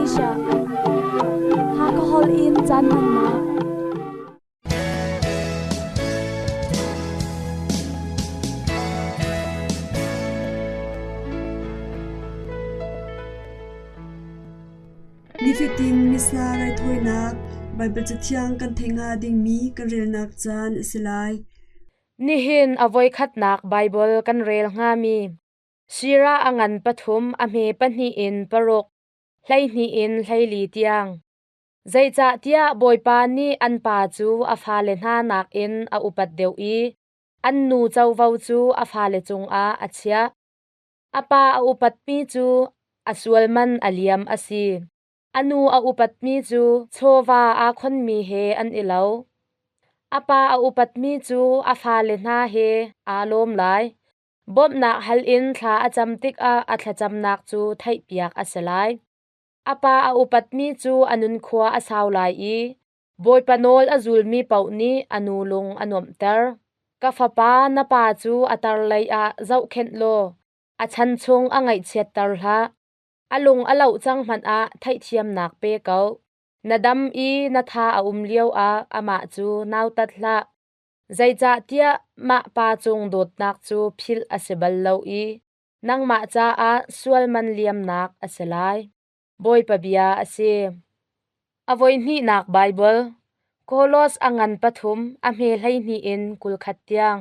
Malaysia. Hakha holh in caan hmannak. Nifatin Missa raithawinak Baibal Cathiang kan theih hnga dingmi kan relnak caan a si lai. Nihin a voikhatnak Baibal kan rel hngami Sira a ngan pathum a hme pahnih in paruk, 12 in 14 tiang. Zeicahtiah Bawipa nih an pa cu a fale hna nakin a upat deuh i an nu covo cu a fale cungah a chiah. A pa a upatmi cu a sual man a liam a si. A nu a upatmi cu chawva aa khonmi he an i lo. A pa a upatmi cu a fale hna he aa lawm lai. Bawmhnak hal in thla a cam tikah a thlacamnak cu theihpiak a si lai. A pa a upatmi cu a nunkhua a sau lai i Bawipa nawl a zulmi paoh nih a nu lung a nuamhter. Ka fapa, na pa cu a tar lei ah zohkhenh law a chan chung a ngaihchiatter hlah. A lung a loh cang hmanh ah theihthiamnak pe ko. Na dam i na tha a um lioah amah cu nautat hlah. Zeicahtiah mah pa cung dawtnak cu philh a si bal lo i nangmah caah sual man liamnak a si lai. Bawipa bia a si. A voihnihnak Baibal Kolos a ngan pathum a hme 12 in 21 tiang.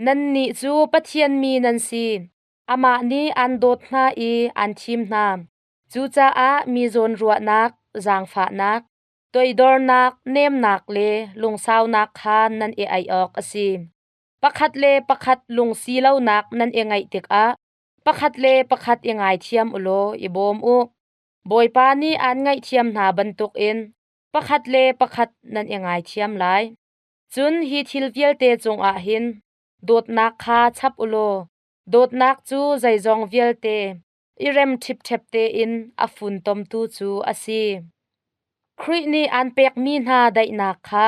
Nannih cu Pathian mi nan si. Amah nih aan dawt hna i aan thim hna. Cucaah mi zawnruahnak, zaangfahnak, toidornak, nemnak le lungsaunak kha nan i aih awk a si. Pakhat le pakhat lungsi lonak nan i ngaih tikah pakhat le pakhat i ngaithiam u law i bawm u. Bawipa nih aan ngaihthiam hna bantukin pakhat le pakhat nan i ngaithiam lai. Cun hi thil vialte cungah hin dawtnak kha chap u law dawtnak cu zeizong vialte i rem ṭhipṭhep tein a funtomtu cu a si. Khrih nih aan pekmi hna daihnak kha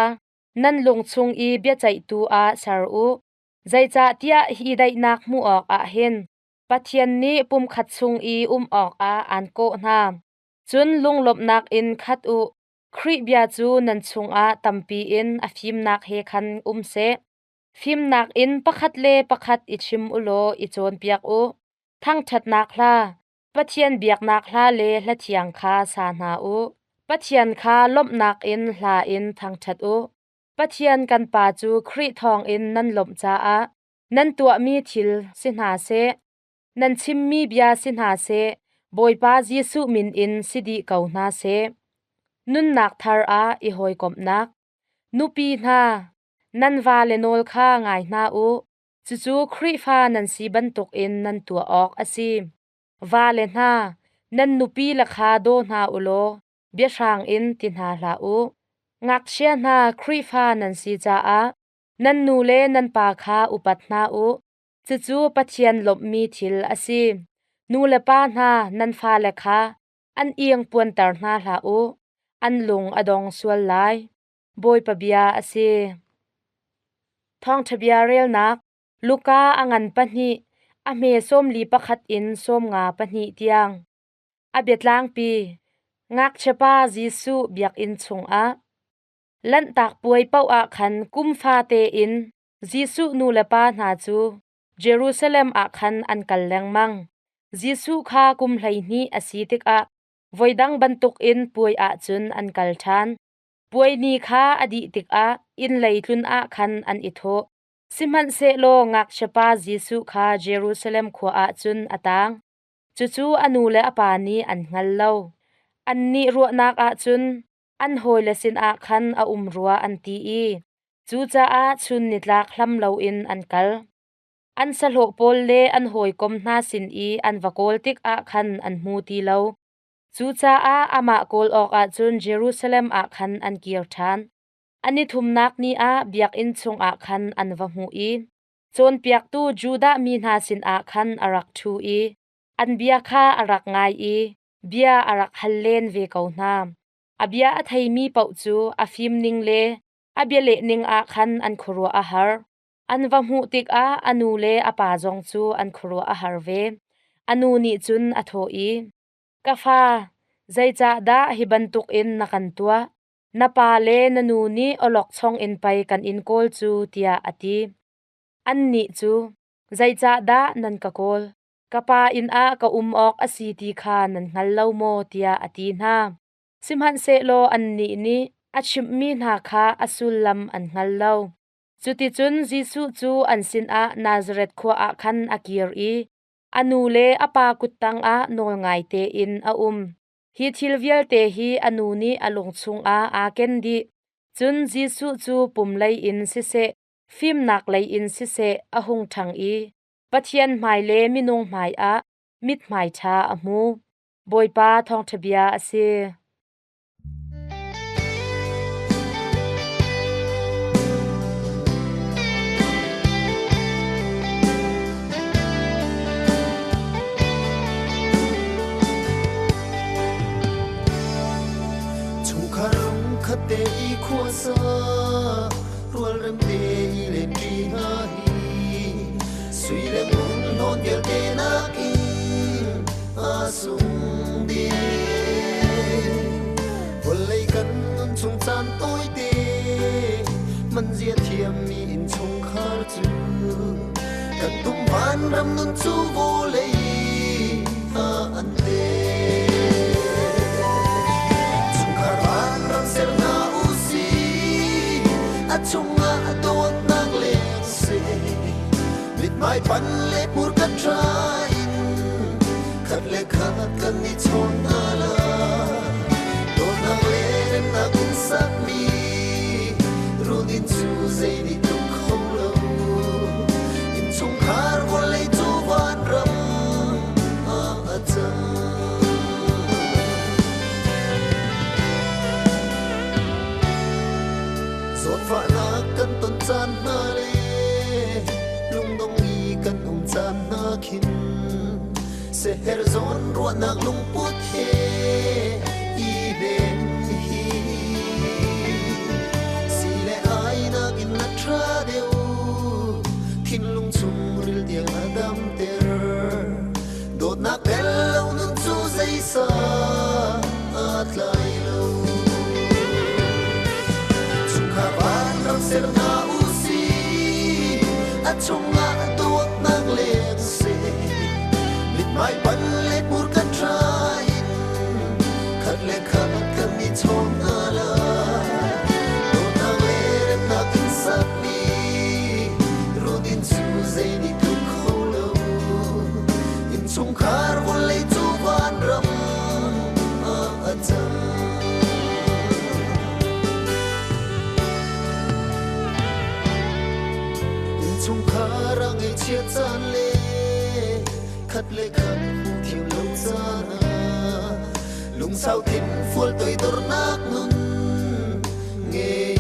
nan lung chung i biaceihtu ah ser u. Zeicahtiah hi daihnak hmuh awkah hin Pathian nih pumkhat chung i um awkah aan kawh hna. Cun lunglawmhnak in khat u. Khrih bia cu nan chungah tampi in a fimnak he khan um seh. Fimnak in pakhat le pakhat i chim u law i cawnpiak u. Thangṭhatnak hla, Pathian biaknak hla le hla thiang kha sa hna u. Pathian kha lawmhnak in hla in thangṭhat u. Pathian kan Pa cu Khrih thawngin nan lawmh caah nan tuahmi thil si hna seh, nan chimmi bia si hna seh, Bawipa Jesuh min in si dih ko hna seh. Nunnak thar ah i hawikomhnak. Nupi hna, nan vale nawl kha ngai hna u. Cucu Khrihfa nan si bantukin nan tuah awk a si. Vale hna, nan nupi le kha daw hna u law biahrang in ti hna hlah u. Ngakchia hna Khrihfa nan si caah nan nu le nan pa kha upat hna u. Cucu Pathian lawmhmi thil a si. Nu le pa hna nan fale kha an iang puanter hna hlah u. An lung a dong sual lai. Bawipa bia a si. Thawngṭha bia relnak Luka a ngan pahnih, a hme 41 in 52 tiang. A biatlangpi Ngakchiapa Jesuh biakinn chungah Lanhtak puai paoh ah khan kum fate in Jesuh nu le pa hna cu Jerusalem ah khan an kal lengmang. Jesuh kha kum 12 a si tikah voidang bantukin puai ah cun an kal ṭhan. Puai ni kha a dih tikah inn lei tlun ah khan an i thawh. Sihmanhsehlaw ngakchiapa Jesuh kha Jerusalem khua ah cun a taang. Cucu a nu le a pa nih an hngal lo. Annih ruahnak ah cun an hawile sinah khan a um rua an ti i cucaah chun nitlak hlam loin an kal. An sahlawh pawl le an hawikom hna sin i an va kawl tikah khan an hmu ti lo. Cucaah amah kawl awkah cun Jerusalem ah khan an kir ṭhan. An i thumnak ni ah biakinn chungah khan an va hmuh i cawnpiaktu Judah mi hna sinah khan a rak ṭhu i an bia kha a rak ngai i bia a rak hal len ve ko hna. A bia a theimi paoh cu a fimning le a bialehning ah khan an khuaruah a har. An va hmuh tikah a nu le a pa zong cu an khuaruah a har ve. A nu nih cun a thawh i, Ka fa, Zeicahdah hi bantukin na kan tuah? Na pa le na nu nih awlokchong in pei kan in kawl cu, tiah a ti. Annih cu, Zeicahdah nan ka kawl? Ka pa inn ah ka um awk a si ti kha nan hngal lo maw? tiah a ti hna. Sihmanhsehlaw annih nih a chimhmi hna kha a sullam an hngal lo. Cuticun Jesuh cu an sinah Nazareth khua ah khan a kir i a nu le a pa kut tangah nawlngai tein a um. Hi thil vialte hi a nu nih a lung chungah aa ken dih. Cun Jesuh cu pum lei in siseh, fimnak lei in siseh a hung ṭhang i Pathian hmai le minung hmaiah mithmai ṭha a hmu. Bawipa thawngṭha bia a si. Chungkhar lungkhat te i khuasa rualrem te i lenṭi hna hi sui le ngun hnawn vialte nakin a sung ding. Vawlei kan nun chung caan tawite man zia thiammi innchungkhar cu kan dum vanram nun cu vawlei ah an te. Chungkhar vanram ser hna u sih, a chungah dawtnak leng seh. Mithmai pan le hmurka ṭha in khat le khat kan i chawn hna lai. Dawtnak le remnak in sakmi run inn cu zei nih tluk kho lo. Innchungkhar vawlei cu vanram ah a cang. Zawtfahnak kan ton caan hna le lungdong i kan um caan hna khin seher zawn ruahnak lungput he i hnem hi si le ai nakin na ṭha deuh thinlung chungril tiang a damter dawtnak tel lo nun cu zeisa aa tlai lo chungkhar vanram ser hna u sih a chungah dawtnak leng seh mithmai pan le hmurka ṭha in khat le khat kan i chawn hna lai dawtnak le remnak in sakmi run inn cu zei nih tluk kho lo innchungkhar vawlei cu vanram ah a cang. Innchungkhar a ngaihchiat caan le khat le khat hmuh thiam lo caan ah lungsau thin fual toidornak nun ngei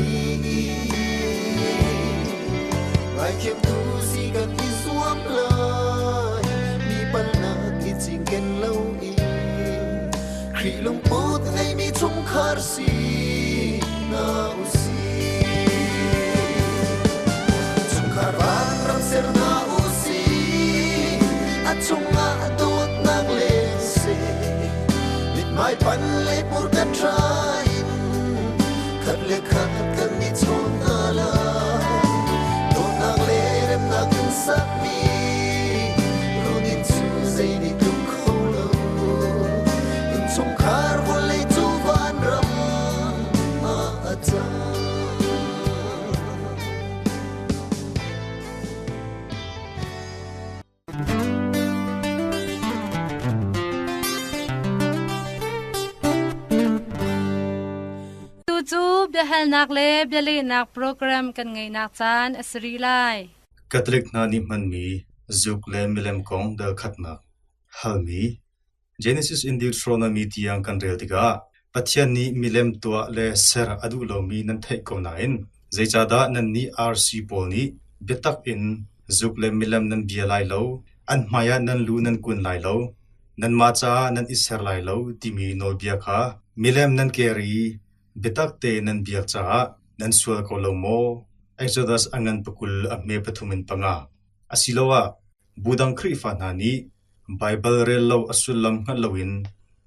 Ngaithiamtu si kan i zuam lai mi palnak i cinken lo in Khrih lungput ngeimi chungkhar si hna u sih. Chungkhar vanram ser hna u sih, a chungah dawtnak leng seh. Mithmai pan le hmurka ṭha in khat le khat kan i chawn hna lai. Dawtnak le remnak in sakmi run inn cu zei nih tluk kho lo. Innchungkhar vawlei cu vanram ah a cang. Tu cu biahalnak le bialehnak program kan ngeihnak caan a si rih lai. Catholic hna nih hmanmi zuk le milem kong dal khatnak halmi Genesis in Deuteronomy tiang kan rel tikah Pathian nih milem tuah le ser a duh lomi nan theih ko nain zeicahdah nannih RC pawl nih biatak in zuk le milem nan bia lai lo, an hmaiah nan lu nan kun lai lo, nanmah caah nan i ser lai lo timi nawlbia kha milem nan ker i biatak tein nan biak caah nan sual ko lo maw? Exodus a ngan pakul a hme pathum in panga. Asiloah bu dang Khrihfa hna nih Baibal rel lo a sullam hngalh loin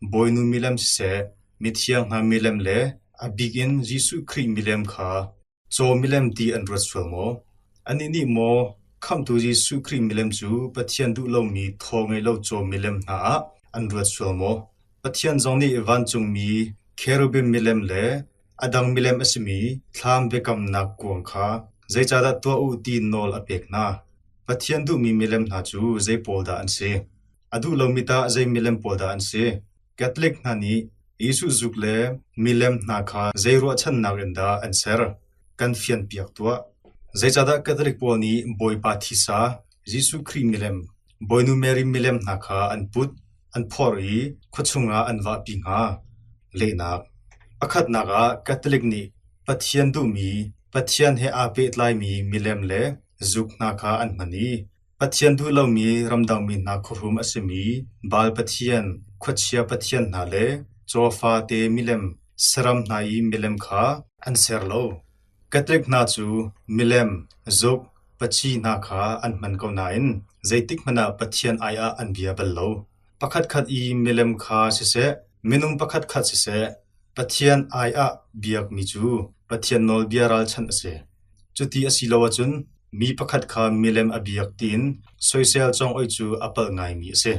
Bawinu milem siseh, mithiang hna milem le a bik in Jesuh Khrih milem kha caw milem ti an ruat sual maw? Annih nih maw Khamhtu Jesuh Khrih milem cu Pathian duh lomi thaw ngei lo caw milem hna ah an ruat sual maw? Pathian zong nih vancungmi cherubim milem le a dang milem a simi thlam biakamnak kuang kha zeicahdah tuah u ti nawl a pek hna? Pathian duhmi milem hna cu zei pawl dah an si? A duh lomi tah zei milem pawl dah an si? Catholic hna nih Jesuh zuk le milem hna kha zei ruahchannak in dah an ser? Kan fianpiak tuah. Zeicahdah Catholic pawl nih Bawipa thisa, Jesuh Khrih milem, Bawinu Mary milem hna kha an put, an phorh i khuachung ah an vahpi hnga? Lehnak. Pakhatnak ah Catholic nih Pathian duhmi, Pathian he aa pehtlaimi milem le zuk hna kha an hman i Pathian duh lomi ramdangmi hna khuahrum a simi Baal pathian, khuachia pathian hna le cawfa te milem, saram hna i milem kha an ser lo. Catholic hna cu milem, zuk, paci hna kha an hman ko nain zeitikhmanh ah Pathian ai ah an bia bal lo. Pakhatkhat i milem kha siseh, minung pakhatkhat siseh, Pathian ai ah biakmi cu Pathian nawlbia ralchanh a si. Cuti a si lo ahcun mi pakhat kha milem a biak tiin soisel congoih cu a palh ngaimi a si.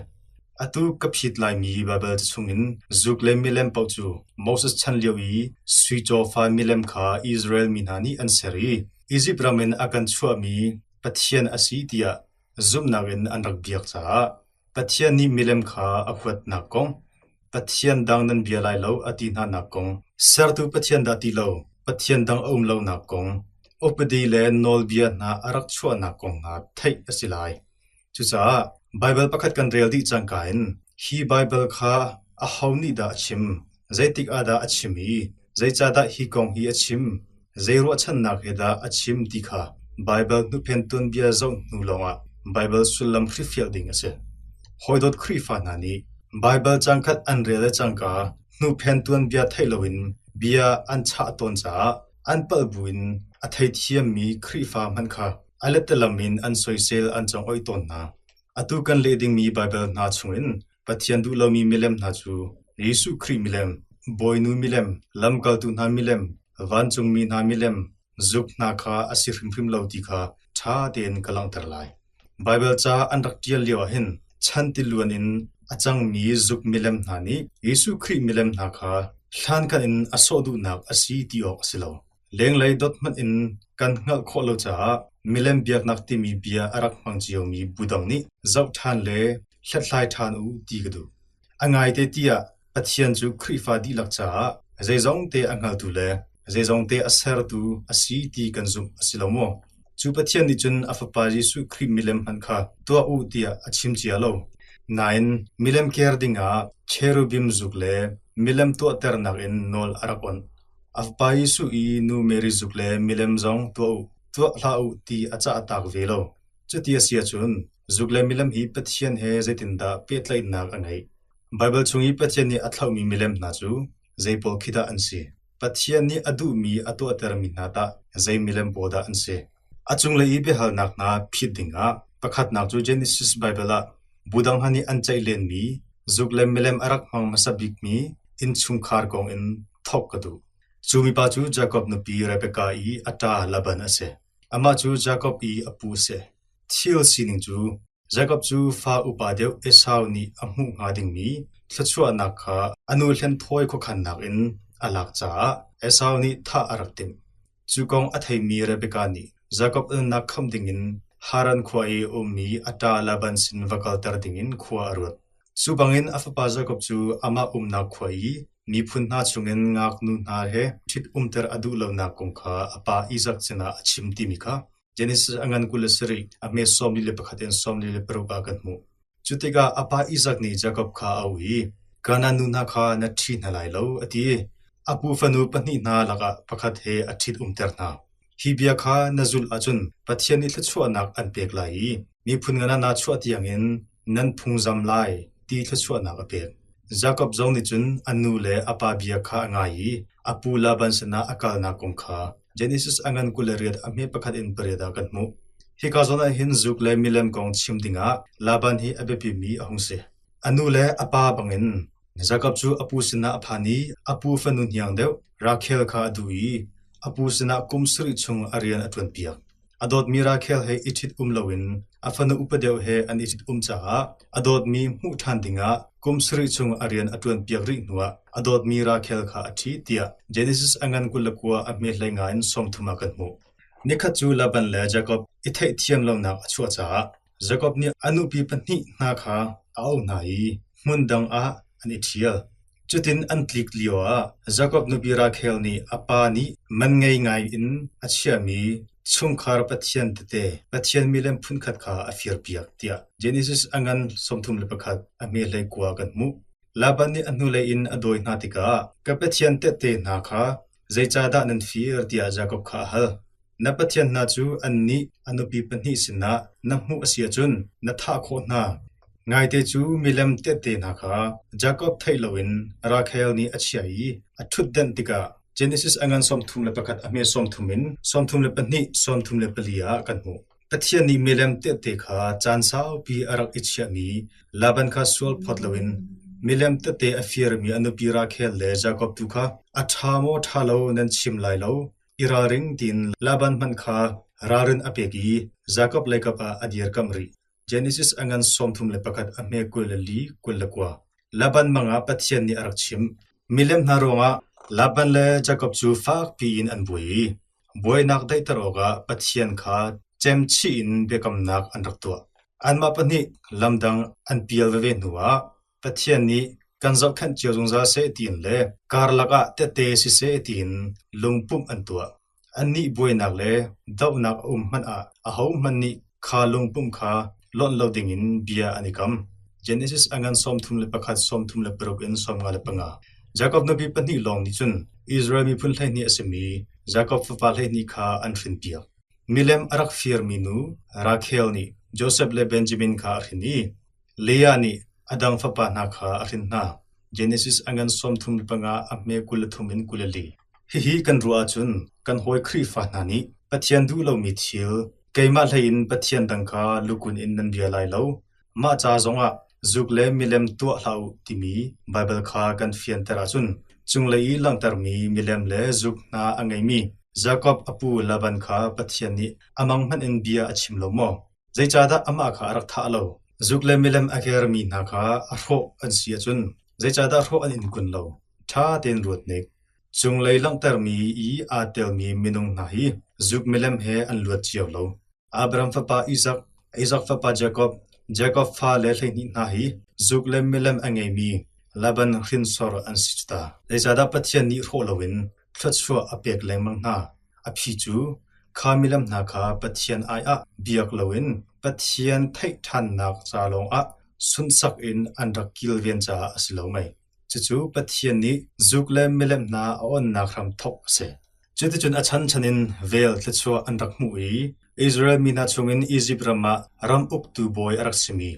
Atu ka phit laimi Baibal ca chungin zuk le milem paoh cu Moses chan lio i sui cawfa milem kha Israel mi hna nih an ser i Izipt ram in a kan chuahmi Pathian a si tiah zumhnak in an rak biak caah Pathian nih milem kha a huatnak kong, Pathian dang nan bia lai lo a ti hnanak kong, sertu Pathian dah ti lo Pathian dang a um lonak kong, upadi le nawlbia hna a rak chuahnak kong hna theih a si lai. Cucaah Baibal pakhat kan rel dih cangka in hi Baibal kha aho nih dah a chim, zeitik ah dah a chim i zeicahdah hi kong hi a chim, zei ruahchannak he dah a chim ti kha Baibal hnuphen tuanbia zoh hnu lawngah Baibal sullam hrilhfiah ding a si. Hawidawt Khrihfa hna nih Baibal cangkhat an rel le cangka hnuphen tuanbia theih loin bia an chah tawn caah an palh buin a theithiammi Khrihfa hmanh kha a lettalam in an soisel an congoih tawn hna. Atu kan leh dingmi Baibal hna chungin Pathian duh lomi milem hna cu Jesuh Khrih milem, Bawinu milem, lamkaltu hna milem, vancungmi hna milem, zuk hna kha a si hrimhrim lo ti kha ṭha tein ka langhter lai. Baibal ca an rak ṭial lioah hin chan tiluan in a cangmi zuk milem hna nih Jesuh Khrih milem hna kha hlankan in a sawh duhnak a si ti awk a si lo. Lenglei dot hmanh in kan hngalh khawh lo caah milem biaknak timi bia a rak hmang ciomi bu dang nih zoh ṭhan le hlathlai ṭhan u ti ka duh. A ngaite tiah Pathian cu Khrihfa dihlak caah zeizongte a hngaltu le zeizongte a sertu a si ti kan zumh a si lo maw? Cu Pathian nih cun a Fapa Jesuh Khrih milem hmanh kha tuah u tiah a chim cia lo. Nain milem ker dingah cherubim zuk le milem tuahternak in nawl a rak awnh. A fapa Jesuh i nu Mary zuk le milem zong tuah u, tuah hlah u ti a cahtak ve lo. Cuti a si ahcun zuk le milem hi Pathian he zeitindah pehtlaihnak a ngeih? Baibal chung i Pathian nih a thlauhmi milem hna cu zei pawl khi dah an si? Pathian nih a duhmi a tuahtermi hna tah zei milem pawl dah an si? A cunglei i biahalnak hna phit dingah pakhatnak cu Genesis Baibal ah bu dang hna nih an ceih lenmi zuk le milem a rak hmang hmasa bikmi innchungkhar kong in thawk ka duh. Cu mipa cu Jakob nupi Rebekah i a ṭa Laban a si. Amah cu Jakob i a pu a si. Thil sining cu Jakob cu fa upa deuh Esau nih a hmuh hnga dingmi thluachuahnak kha a nu hlenthawi khuakhannak in a lak caah Esau nih thah a rak timh. Cu kong a theimi Rebekah nih Jakob nunnak khamh dingin Haran khua i a ummi a ṭa Laban sin va kalter dingin khua a ruat. Cu bangin a fapa Jakob cu amah umnak khua i miphun hna chungin ngaknu hna he ṭhit-umter a duh lonak kong kha a pa Isak sinah a chim timi kha Genesis a ngan 27 a hme 41 in 46 ah kan hmuh. Cu tikah a pa Isak nih Jakob kha a auh i, Kanaan nu hna kha na ṭhi hna lai lo, a ti. A pu fanu pahnih hna lakah pakhat he a ṭhit-umter hna. Hi bia kha na zulh ahcun Pathian nih thluachuahnak an pek lai i miphun ngan ah naa chuah tiangin nan phungzam lai ti thluachuahnak a pek. Jakob zong nih cun a nu le a pa bia kha a ngai i a pu Laban sinah a kalnak kong kha Genesis a ngan 28 a hme pakhat in pariat ah kan hmuh. Hika zawn ah hin zuk le milem kong chim dingah Laban hi a biapimi a hung si. A nu le a pa bangin. Jakob cu a pu sinah a phan i a pu fanu hniang deuh Rachel kha a duh i a pu sinah kum sarih chung a rian a ṭuanpiak. A dawtmi Rachel he i ṭhit-um loin a fanu upa deuh he an i ṭhit-um caah a dawtmi hmuh ṭhan dingah kum sarih chung a rian a ṭuanpiak rih hnuah a dawtmi Rachel kha a ṭhit tiah Genesis a ngan 29 a hme 15 in 30 ah kan hmuh. Nikhat cu Laban le Jakob i theihthiam lonak a chuah caah Jakob nih a nupi pahnih hna kha a auh hna i hmun dang ah an i ṭhial. Cutin an tlik lioah Jakob nupi Rachel nih a pa nih man ngei ngai in a chiahmi chungkhar pathian tete, pathian milem phunkhat kha a firpiak tiah Genesis a ngan 31 a hme 19 kan hmuh. Laban nih a hnulei in a dawi hna tikah ka pathian tehte hna kha zeicahdah nan fir tiah Jakob kha a hal. Na pathian hna cu annih a nupi pahnih sinah na hmuh a si ahcun na thah khawh hna. Ngaite cu milem tehte hna kha Jakob theih loin Rachel nih a chiah i a ṭhutdenh tikah Genesis a ngan 31 a hme 30 in 32 34 ah kan hmuh. Pathian nih milem tehte kha caan saupi a rak i chiahmi Laban kha sual phawt loin milem tete a firmi a nupi Rachel le Jakob tu kha a ṭha maw ṭha lo nan chim lai lo I ralring tiin Laban hmanh kha ralrin a pek i Jakob leikap ah a dirkamh rih. Genesis a ngan 31 a hme 24 29. Laban mang ah Pathian nih a rak chimh. Milem hna ruangah Laban le Jakob cu fakpi in an buai i buainak daihter awkah Pathian kha cemchih in biakamnak an rak tuah. Anmah pahnih lamdang an pial veve hnuah Pathian nih kan zohkhenh cio zungzal seh tiin le karlak ah tehte siseh tiin lungpumh an tuah. Annih buainak le dohnak a um hmanh ah ahohmanh nih kha lungpumh kha lonh lo dingin bia an i kam. Genesis a ngan 31 36 in 55. Jakob nupi pahnih lawng nih cun Israel miphun 12 a simi Jakob fapa 12 kha an hrinpiak. Milem a rak firmi nu Rachel nih Josef le Benjamin kha a hrin i Leah nih a dang fapa hna kha a hrin hna. Genesis a ngan 35 a hme 23 in 24. Hihi kan ruah ahcun kan hawi Khrihfa hna nih Pathian duh lomi thil, keimah hlei in Pathian dang kha lukun in nan bia lai lo, mah ca zongah zuk le milem tuah hlah u timi Baibal kha kan fianter ahcun cunglei i langhtermi milem le zuk hna a ngeimi Jakob a pu Laban kha Pathian nih a mang hmanh in bia a chim lo maw? Zeicahdah amah kha a rak thah lo? Zuk le milem a kermi hna kha a hrawh an si ahcun zeicahdah hrawh an in kun lo? Ṭha tein ruat hnik. Cunglei langhtermi i aa telmi minung hna hi zuk milem he an luat cio lo. Abraham fapa Isak, Isak fapa Jakob, Jakob fale 12 hna hi zuk le milem a ngeimi Laban hrinsor an si cu ta. Zeicahdah Pathian nih hrawh loin thluachuah a pek lengmang hna? A phi cu kha milem hna kha Pathian ai-ah biak loin Pathian theih ṭhannak ca lawngah sunhsak in an rak kilven caah a si lo mei? Cucu Pathian nih zuk le milem hna a onnak hramthawk a si. Cuticun a chanchan in vel thluachuah an rak hmuh i Israel mi hna chungin Izipt ram ah ram uktu bawi a rak simi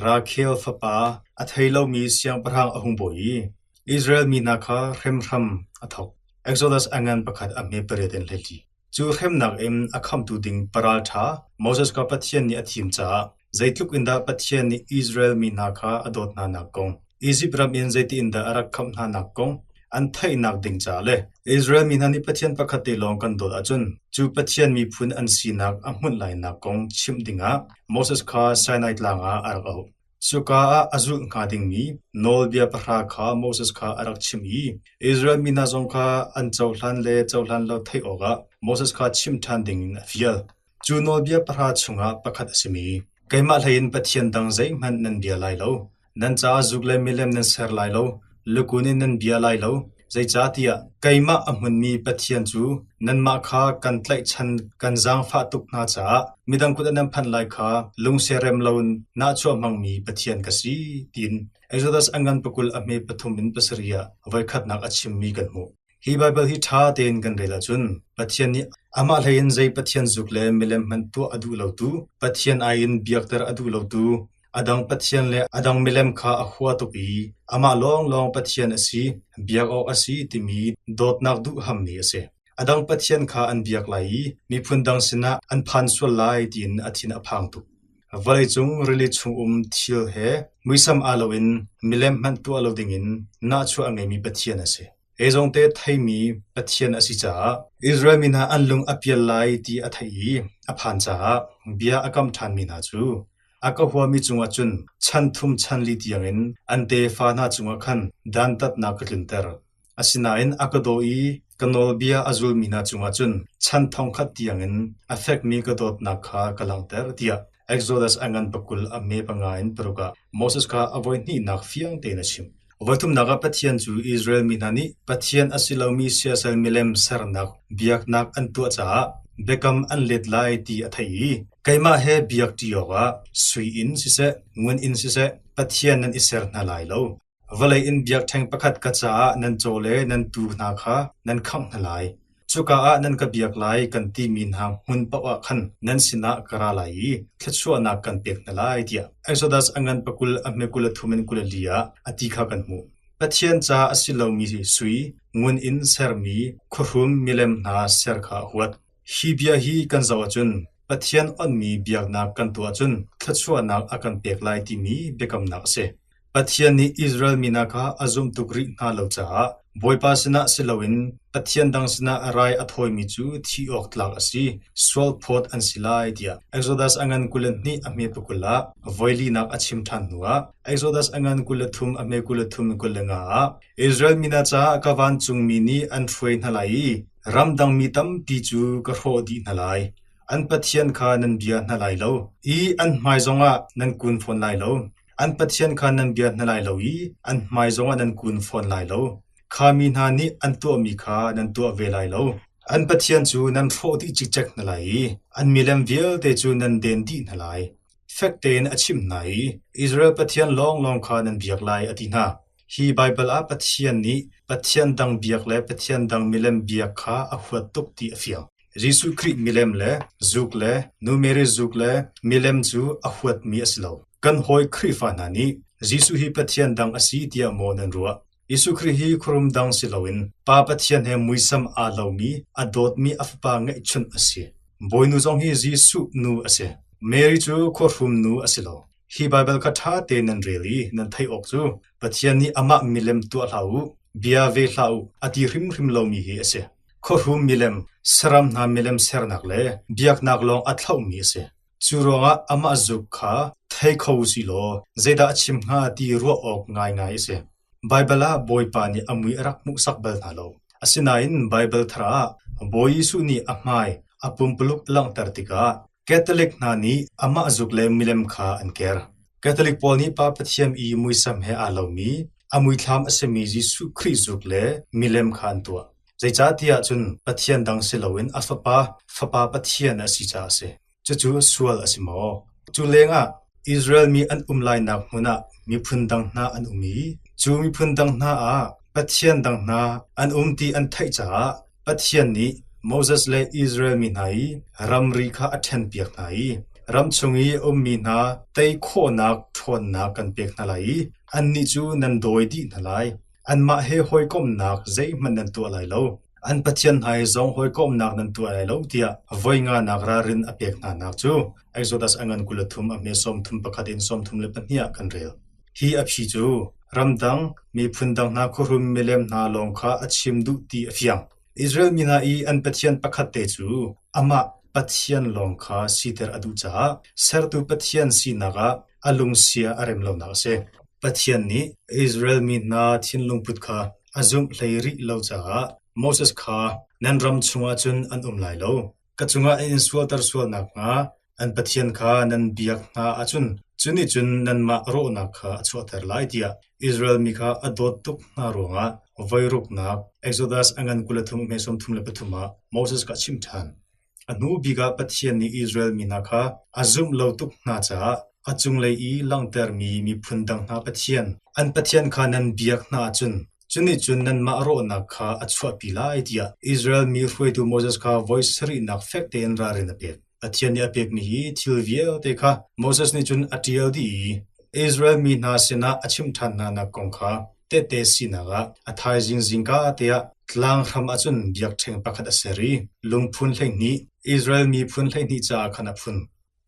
Rachel fapa a thei lomi siangpahrang a hung bawi i Israel mi hna kha hremhram a thawk. Exodus a ngan pakhat a hme pariat in 14. Cu hremnak in a khamhtu ding paralṭha Moses kha Pathian nih a thim caah zeitluk in dah Pathian nih Israel mi hna kha a dawt hnanak kong, Izipt ram in zeiti in dah a rak khamh hnanak kong an theihnak ding caah le Israel mi hna nih Pathian pakhat te lawng kan dawt ahcun cu Pathian miphun an sinak a hmunh lainak kong chimh dingah Moses kha Sinai Tlang ah a rak auh. Cuka ah a zulh hnga dingmi Nawlbia Pahra kha Moses kha a rak chimh i Israel mi hna zong kha an cohlan le cohlan lo theih awkah Moses kha chimh ṭhan dingin a fial. Cu Nawlbia Pahra chungah pakhat a simi, Keimah hlei in pathian dang zeihmanh nan bia lai lo, nan caah zuk le milem nan ser lai lo, lukun in nan bia lai lo, zeicahtiah keimah a hmunmi Pathian cu nanmah kha kan tlaihchan kan zaangfah tuk hna caah midang kut ah nan phanh lai kha lungsiarem loin nahchuah hmangmi Pathian ka si, tiin Exodus a ngan pakul a hme pathum in pasarih ah voikhatnak a chimmi kan hmuh. Hi Baibal hi ṭha tein kan rel ahcun Pathian nih amah hlei in zei Pathian zuk le milem hmanh tuah a duh lotu, Pathian ai in biakter a duh lotu, A dang pathian le a dang milem kha a hua tuk i amah lawnglawng Pathian a si, biak awk a si timi dawtnak duhhammi a si. A dang pathian kha an biak lai i miphun dang sinah an phan sual lai tiin a thin a phang tuk. Vawleicung rili chung um thil he muisam aa loin milem hmanh tuah lo dingin nahchuah a ngeimi Pathian a si. Eizongte theimi Pathian a si caah Israel mi hna an lung a pial lai ti a theih i a phan caah bia a kam ṭhanmi hna cu a ka huami cungah cun chan thum chan li tiangin an tefa hna cungah khan dantatnak ka tlunter. Asinain a ka daw i ka nawlbia a zulmi hna cungah cun chan thongkhat tiangin a fekmi ka dawtnak kha ka langhter, tiah Exodus a ngan pakul a hme panga in paruk ah Moses kha a voi hnihnak fiang tein a chimh. Voithumnak ah Pathian cu Israel mi hna nih Pathian a si lomi siasal milem sernak biaknak an tuah caah biakam an let lai ti a theih i keimah he biakṭi awkah sui in siseh, ngun in siseh Pathian nan i ser hna lai lo. Vawlei in biakṭheng pakhat ka caah nan caw le nan tuu hna kha nan khangh hna lai. Cuka ah nan ka biak lai kan timi hna hmun paoh ah khan nan sinah ka ra lai i thluachuahnak kan pek hna lai, tiah Exodus a ngan pakul a hme 33 in 24 ah a ti kha kan hmuh. Pathian ca a si lomi sui, ngun in sermi khuahrum milem hna ser kha a huat. Hi bia hi kan zoh ahcun Pathian onhmi biaknak kan tuah ahcun thluachuahnak a kan pek lai timi biakamnak a si. Pathian nih Israel mi hna kha a zumh tuk rih hna lo caah Bawipa sinah si loin pathian dang sinah rai a thawimi cu thih awk tlak a si, sualphawt an si lai tiah Exodus a ngan 22 a hme pakul ah voilinak a chim ṭhan hnuah Exodus a ngan 23 a hme 23 in 25 ah Israel mi hna caah ka vancungmi nih an hruai hna lai i ramdang mi tampi cu ka hrawh dih hna lai. An pathian kha nan bia hna lai lo i an hmai zongah nan kun fawn lai lo. An pathian kha nan bia hna lai lo i an hmai zongah nan kun fawn lai lo. Kha mi hna nih an tuahmi kha nan tuah ve lai lo. An pathian cu nan hrawh dih cikcek hna lai i an milem vialte cu nan den dih hna lai. Fek tein a chimh hna i Israel Pathian lawnglawng kha nan biak lai, a ti hna. Hi Baibal ah Pathian nih pathian dang biak le pathian dang milem biak kha a huat tuk ti a fiang. Jesuh Khrih milem le zuk le Nu Mary zuk le milem cu a huatmi a si lo. Kan hawi Khrihfa hna nih Jesuh hi Pathian dang a si tiah maw nan ruah? Jesuh Khrih hi khuarum dang si loin Pa Pathian he muisam aa lomi, a dawtmi a Fapa ngeihchunh a si. Bawinu zong hi Jesuh nu a si. Mary cu khuahrum nu a si lo. Hi Baibal kha ṭha tein nan rel i nan theih awk cu Pathian nih amah milem tuah hlah u, bia ve hlah u a ti hrimhrim lomi hi a si. Khuahrum milem, saram hna milem sernak le biaknak lawng a thlauhmi a si. Cu ruangah amah zuk kha thei kho u sih law zeidah a chim hnga ti ruah awk ngaingai a si. Baibal ah Bawipa nih a mui a rak hmuhsak bal hna lo. Asinain Baibal thar ah Bawi Jesuh nih a hmai, a pumpuluk a langhter tikah Catholic hna nih amah zuk le milem kha an ker. Catholic pawl nih Pa Pathian i muisam he aa lomi, a muithlam a simi Jesuh Khrih zuk le milem kha an tuah. Zeicahtiah cun Pathian dang si loin a Fapa, Fapa Pathian a si caah a si. Cucu sual a si maw? Cu lengah Israel mi an um lainak hmun ah miphun dang hna an um i cu miphun dang hna ah pathian dang hna an um ti an theih caah Pathian nih Moses le Israel mi hna i ramri kha a ṭhenpiak hna i ram chung i a ummi hna tei khawhnak ṭhawnnak kan pek hna lai i annih cu nan dawi dih hna lai. Anmah he hawikomhnak zeihmanh nan tuah lai lo. An pathian hna he zong hawikomhnak nan tuah lai lo tiah voi nganak ralrin a pek hnanak cu Exodus a ngan 23 a hme 31 in 32 ah kan rel. Hi a phi cu ramdang miphun dang hna khuahrum milem hna lawng kha a chim duh ti a fiang. Israel mi hna i an Pathian pakhat te cu amah Pathian lawng kha siter a duh caah sertu Pathian sinak ah a lungsia a rem lonak a si. Pathian nih Israel mi hna thinlungput kha a zumh hlei rih lo caah Moses kha nan ram chungah cun an um lai lo. Ka cungah an in sualter sual nakhnga an pathian kha nan biak hna ahcun cu nih cun nanmah rawhnak kha a chuahter lai tiah Israel mi kha a dawt tuk hna ruangah voi ruknak Exodus a ngan 23 hme 33 ah Moses kha a chimh ṭhan. A hnu bik ah Pathian nih Israel mi hna kha a zumh lo tuk hna caah a cunglei i langhtermi miphun dang hna pathian, an pathian kha nan biak hna ahcun cu nih cun nanmah rawhnak kha a chuahpi lai tiah Israel mi hruaitu Moses kha voi sarihnak fek tein ralrin a pek. Pathian nih a pekmi hi thil vialte kha Moses nih cun a ṭial dih i Israel mi hna sinah a chimh ṭhan hnanak kong kha tehte sinak ah a thaizing zingka te ah tlang hram ah cun biakṭheng pakhat a ser i lungphun 12, Israel miphun 12 caah khan a phun.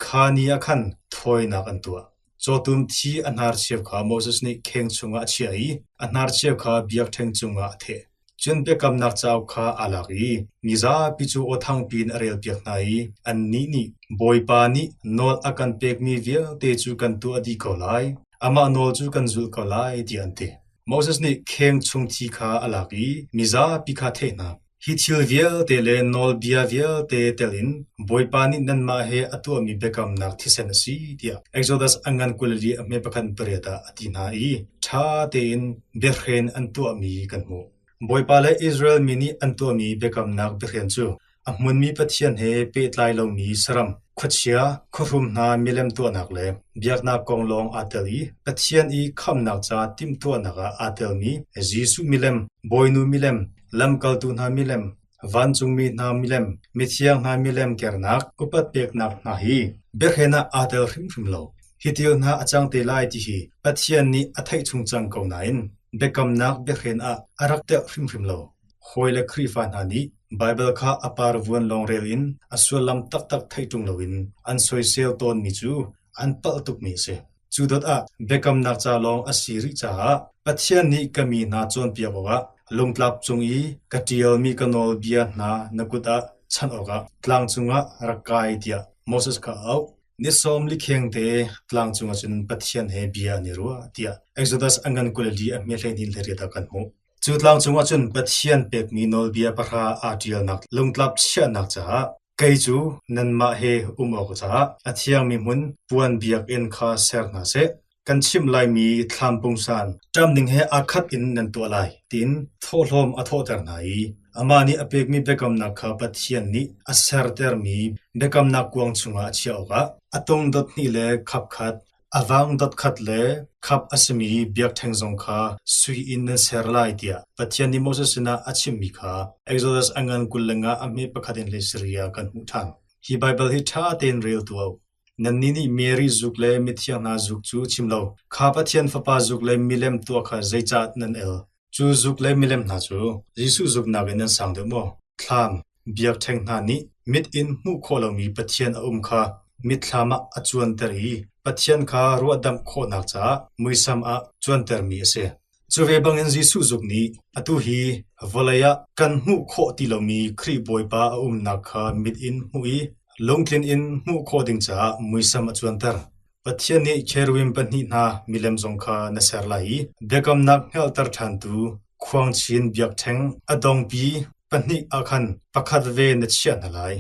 Kha ni ah khan thawinak an tuah. Cawtum thi a hnarcheu kha Moses nih kheng chungah a chiah i a hnarcheu kha biakṭheng cungah a theh. Cun biakamnak cauk kha aa lak i mizapi cu aw thangpi in a relpiak hna i annih nih, Bawipa nih nawl a kan pekmi vialte cu kan tuah dih ko lai, amah nawl cu kan zulh ko lai, tiah an ti. Moses nih kheng chung thi kha a lak i mizapi kha a theh hna. Hi thil vialte le nawlbia vialte tel in Bawipa nih nanmah he a tuahmi biakamnak thisen a si, tiah Exodus a ngan 24 a hme pakhat pariat ah a ti hna i ṭha tein biahren an tuahmi kan hmuh. Bawipa le Israel mi nih an tuahmi biakamnak biahren cu a hmunmi Pathian he pehtlai lomi saram, khuachia, khuahrum hna milem tuahnak le biaknak kong lawng aa tel i Pathian i khamhnak ca timhtuahnak ah aa telmi Jesuh milem, Bawinu milem, lamkaltu hna milem, vancungmi hna milem, mithiang hna milem kernak, upat peknak hna hi biahren ah aa tel hrimhrim lo. Hi thil hna a cang te lai ti hi Pathian nih a theih chung cang ko nain biakamnak biahren ah a rak telh hrimhrim lo. Hawi le Khrihfa hna nih Baibal kha a parvuan lawng rel in a sullam taktak theih ṭung loin an soisel tawnmi cu an palh tukmi a si. Cu dot ah biakamnak ca lawng a si rih caah Pathian nih ka mi hna cawnpiak awkah lungtlap cung i ka ṭialmi ka nawlbia hna na kut ah chanh awkah tlang cungah rak kai tiah Moses kha a auh. Ni sawm li khengte tlang cungah cun Pathian he bia an i ruah tiah Exodus a ngan 24 a hme 12 18 ah kan hmuh. Cu tlang cungah cun Pathian pekmi nawlbia pahra aa ṭialnak lungtlap chiahnak caah kei cu nanmah he um awk caah a thiangmi hmun puan biakinn kha ser hna seh. Kan chimh laimi thlam pungsan ṭamning he aa khat in nan tuah lai, tiin thawhlawm a thawhter hna i amah nih a pekmi biakamnak kha Pathian nih a sertermi biakamnak kuang chungah a chiah awkah a tung dot hnih le khap khat A vang dotkhat le khap a simi biakṭheng zong kha sui in nan ser lai tiah Pathian nih Moses sinah a chimmi kha Exodus a ngan 25 a hme pakhat in hlei ah kan hmuh ṭhan. Hi Baibal hi ṭha tein rel tuah u. Nannih nih Mary zuk le mithiang hna zuk cu chim lo, kha Pathian Fapa zuk le milem tuah kha zeicah nan el? Cu zuk le milem hna cu Jesuh zuk nakin nan sang deuh maw? Thlam, biakṭheng hna nih mit in hmuh khawh lomi Pathian a um kha mitthlam ah a cuanter i Pathian kha ruahdamh khawhnak caah muisam ah cuantermi a si. Cu ve bangin Jesuh zuk nih atu hi vawlei ah kan hmuh khawh ti lomi Khrih Bawipa a umnak kha mit in hmuh i lungtlin in hmuh khawh ding caah muisam a cuanter. Pathian nih cherubim pahnih hna milem zong kha na ser lai i biakamnak hngalhter ṭhantu khuangchin biakṭheng a dongpi pahnih ah khan pakhat ve na chiah hna lai.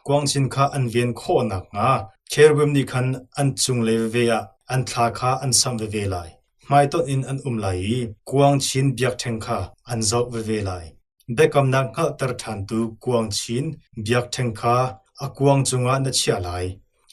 Kuangchin kha an ven khawh nakhnga cherubim nih khan an cunglei veve ah an thla kha an samh veve lai. Hmaitonh in an um lai i kuangchin biakṭheng kha an zoh veve lai. Biakamnak hngalhter ṭhantu kuangchin biakṭheng kha a kuang cungah na chiah lai.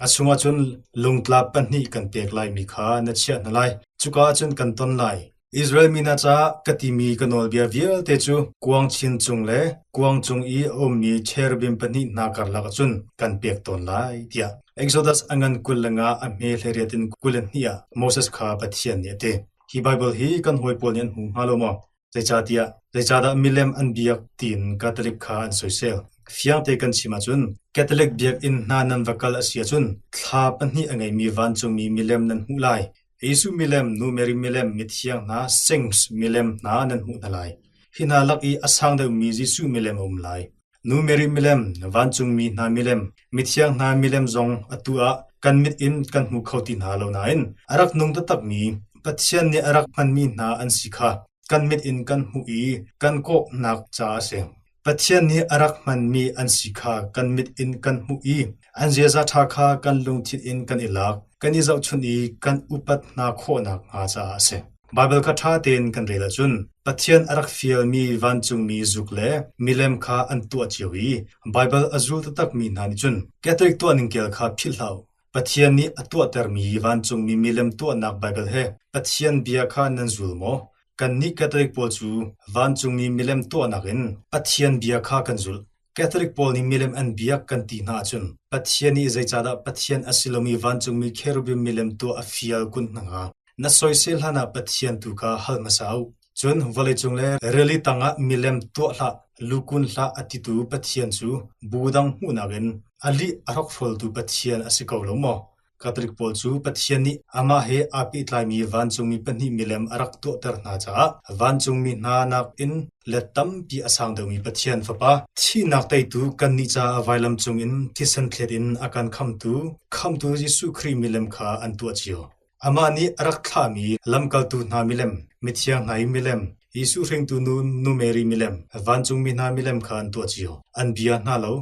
A chungah cun lungtlap pahnih kan pek laimi kha na chiah hna lai. Cuka ah cun kan ton lai. Israel mi hna caah ka timi ka nawlbia vialte cu kuangchin cung le kuang cung i a ummi cherubim pahnih hna karlak ah cun kan pek tawn lai, tiah Exodus a ngan 25 a hme 18 in 22 ah Moses kha Pathian nih a ti. Hi Baibal hi kan hawi pawl nih an hmu hnga lo maw? Zeicahtiah zeicahdah milem an biak tiin Catholic kha an soisel. Fiangte kan chim ahcun Catholic biakinn hna nan va kal a si ahcun thla pahnih a ngeimi vancungmi milem nan hmuh lai. Jesuh milem, Nu Mary milem, mithiang hna, saints milem hna nan hmuh hna lai. Hi hna lak i a sang deuhmi Jesuh milem a um lai. Nu Mary milem, vancungmi hna milem, mithiang hna milem zong atu ah kan mit in kan hmu kho ti hna lo nain a rak nung taktakmi Pathian nih a rak hmanmi hna an si kha kan mit in kan hmuh i kan kawhnak caah a si. Pathian nih a rak hmanmi an si kha kan mit in kan hmuh i an ziaza ṭha kha kan lungthin in kan i lak, kan i zohchunh i kan upat hna khawh nakhnga caah a si. Baibal kha ṭha tein kan rel ahcun Pathian a rak fialmi vancungmi zuk le milem kha an tuah cio i Baibal a zul taktakmi hna nih cun Catholic tuah ningkel kha philh hlah u. Pathian nih a tuahtermi vancungmi milem tuahnak Baibal he Pathian bia kha nan zul maw? Kannih Catholic pawl cu vancungmi milem tuahnak in Pathian bia kha kan zulh. Catholic pawl nih milem an biak kan ti hna ahcun Pathian nih zeicahdah Pathian a si lomi vancungmi cherubim milem tuah a fial kun hna hnga? Na soisel hlanah Pathian tu kha hal hmasa u. Cun vawleicung le rili tangah milem tuah hlah, lukun hlah a titu Pathian cu bu dang hmuhnak in A lih a hrokhrawltu Pathian a si ko lo maw? Catholic pawl cu Pathian nih amah he aa pehtlaimi vancungmi pahnih milem a rak tuahter hna caah vancungmi hna nakin let tampi a sang deuhmi Pathian Fapa, thihnak teitu kannih caah vailam cungin thisen thlet in a kan khamtu, Khamhtu Jesuh Khrih milem kha an tuah cio. Amah nih a rak thlahmi lamkaltu hna milem, mithiang hna i milem, Jesuh hringtu nu Nu Mary milem, vancungmi hna milem kha an tuah cio. An bia hna lo.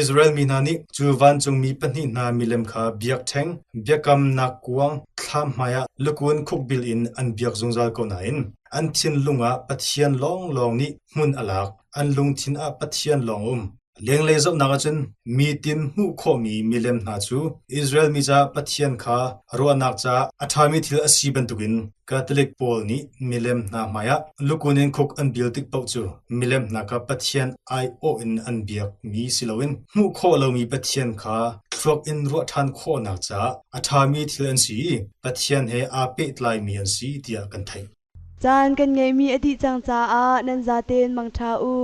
Israel mi hna nih cu vancungmi pahnih hna milem kha biakṭheng, biakamnak kuang, thlam hmaiah lukun khukbil in an biak zungzal ko nain an thinlung ah Pathian lawnglawng nih hmun a lak, an lungthin ah Pathian lawng a um. Lenglei zohnak ahcun mi tin hmuh khawhmi milem hna cu Israel mi caah Pathian kha ruahnak caah a ṭhami thil a si bantukin Catholic pawl nih milem hna hmaiah lukun in khuk an bil tik paoh cu milem hna kha Pathian aiawh in an biakmi si loin hmuh khawh lomi Pathian kha thluak in ruah ṭhan khawhnak caah a ṭhami thil an si i Pathian he aa pehtlaimi an si tiah kan theih. Caan kan ngeihmi a dih cang caah nan zaten mangṭha u.